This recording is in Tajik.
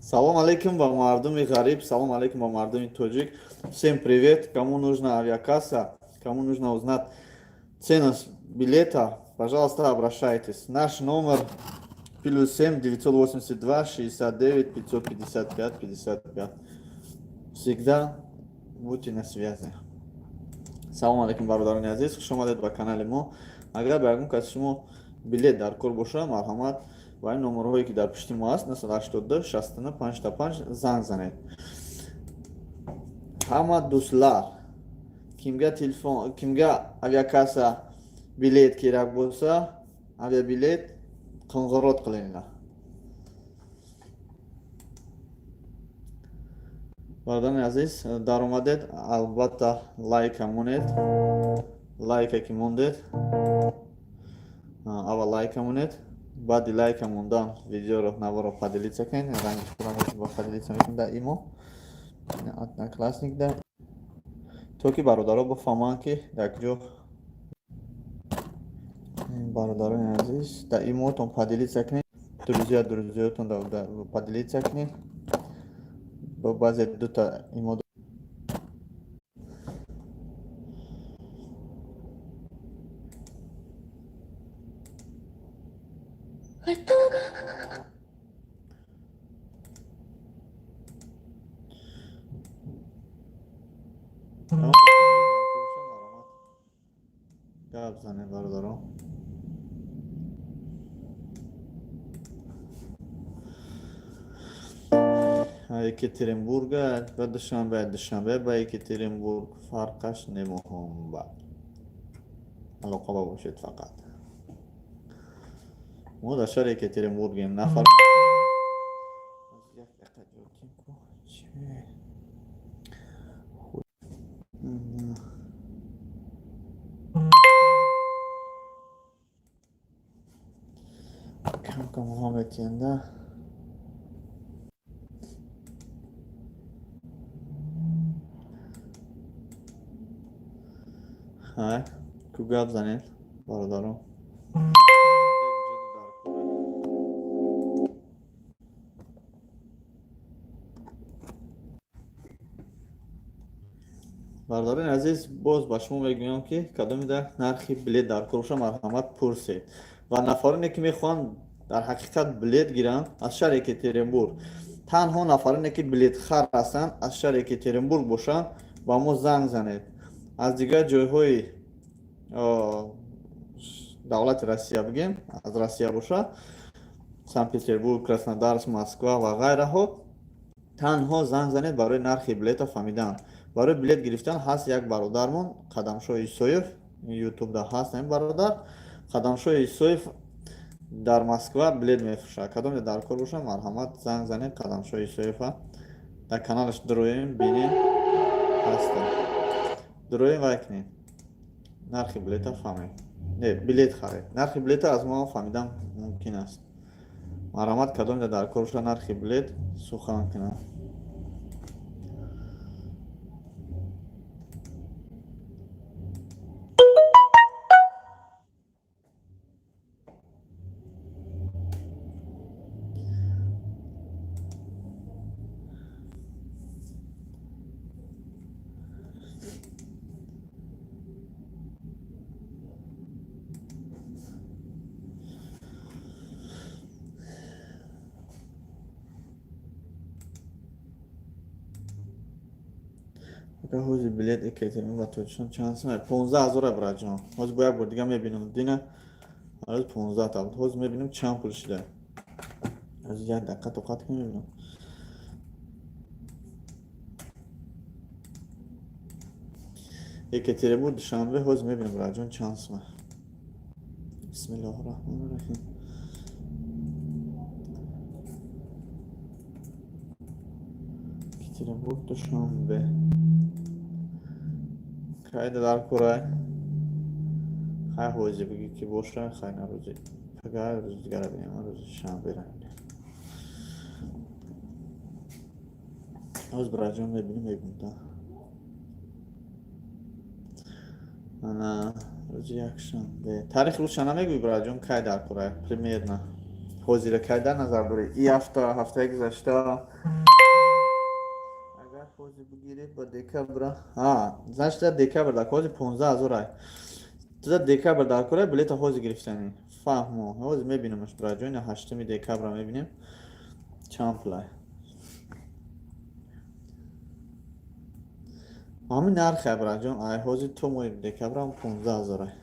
Салом алейкум ба мардуми ғариб, салом алейкум ба мардуми тоҷик. Всем привет! Кому нужна авиакасса, кому нужно узнать цену билета, пожалуйста, обращайтесь. Наш номер +7 982 69 555 55. Всегда будьте на связи. Салом алейкум, бародарони азиз, хуш омадед ба канали мо. Агар ба ягон кас шумо билет дар кор боша, марҳамат, ба ин номерҳое, ки дар пушти мо аст, 982 69 55, занг занед. Ҳама дӯстлар, кимга телефон, кимга авиакасса билет kerak bo'lsa, aviabilet, qo'ng'iroq qilinglar. Бародарони азиз, даромадед, албатта, лайка монед. Лайка ки мондед, аввал лайка монед, баъди лайка мондан видеоро, наворо поделиться кунед. Ранги худам бо поделиться мекунем дар имо, Одноклассник да, то ки бародаро бифаҳманд, ки дар куҷо. Бародарони азиз, дар имотон поделиться кунед, друзья, друзьятон поделиться кунед. Бо баъзе дута имо. Гап занед, бародарон. Екатеринбурга ба Душанбе, Душанбе ба Екатеринбург фарқаш немуҳим, алоқаба бошед фақат. Мо дар шаҳри Екатеринбургем. Нафар як дақиқа ҷотим ку чи. Кам кам метиҳанда. Хай, ку гап занед, бародарон. Бародарони азиз, боз ба шумо мегӯям, ки кадомида нархи билет дар кор боша, марҳамат, пурсед. Ва нафароне, ки мехоҳанд дар ҳақиқат билет гиранд аз шаҳри Екатеринбург, танҳо нафароне, ки билетхар ҳастанд, аз шаҳри Екатеринбург бошанд, ба мо занг занед. Аз дигар ҷойҳои давлати Россия, бигем, аз Россия бошад, Санкт Петербург, Краснодарск, Москва ва ғайраҳо, танҳо занг занед барои нархи билета фаҳмидан. Барои билет гирифтан ҳаст як бародармон, Қадамшоҳ Исоев, Ютубда ҳаст ин бародар. Қадамшоҳ Исоев дар Москва билет мефурӯшад. Кадоме дар кор бошад, марҳамат, занг занед Қадамшоҳ Исоева. Дар каналаш дуроем, бинем, ҳаста. Дуроем, вай кунем, нархи билета фаҳмем, не, билет харед, нархи билета аз мо фаҳмидан мумкин аст. Марҳамат, кадоме дар кор бошад, нархи билет сухан кунад. Ака, ҳози билет Екатеринбург ба Тоҷикистон чанд сум? 15 000, браҷон. Ҳозир бо як бор дига мебинам. Дина ҳоз 15 та буд, ҳозир мебинам, чанд пул шуда. Ҳозир як дақиқа тоқат кун, мебинам. Екатеринбург Душанбе ҳозир мебинам, браҷон, чанд сума. Бисмиллоҳи раҳмони раҳим. Екатеринбург Душанбе кайда дар курай? Хай, ҳозир бигӣ, ки боша. Хай, на, рӯзи пага, рӯзи дигара бинем, рӯзи шанбера. Ҳозир, браҷон, мебинем, мегӯм да. Ана, рӯзи якшанбе. Тарихи рӯзша намегӯӣ, браҷон, кай дар курай примерно? Ҳозира кай дар назар дорӣ? И ҳафта, ҳафтаи гузашта? Агар ҳозир бигирӣ, ба декабра, значит, дар декабр дар ҳозир 15 000 ай. Туда декабр дар кора билета ҳозир гирифтанӣ. Фаҳмо, ҳозир мебинамаш, браҷон, 8 декабра мебинем, чанд пулай. Ҳамин нархе, браҷон, ай ҳозир то моҳи декабрам 15 000 ай.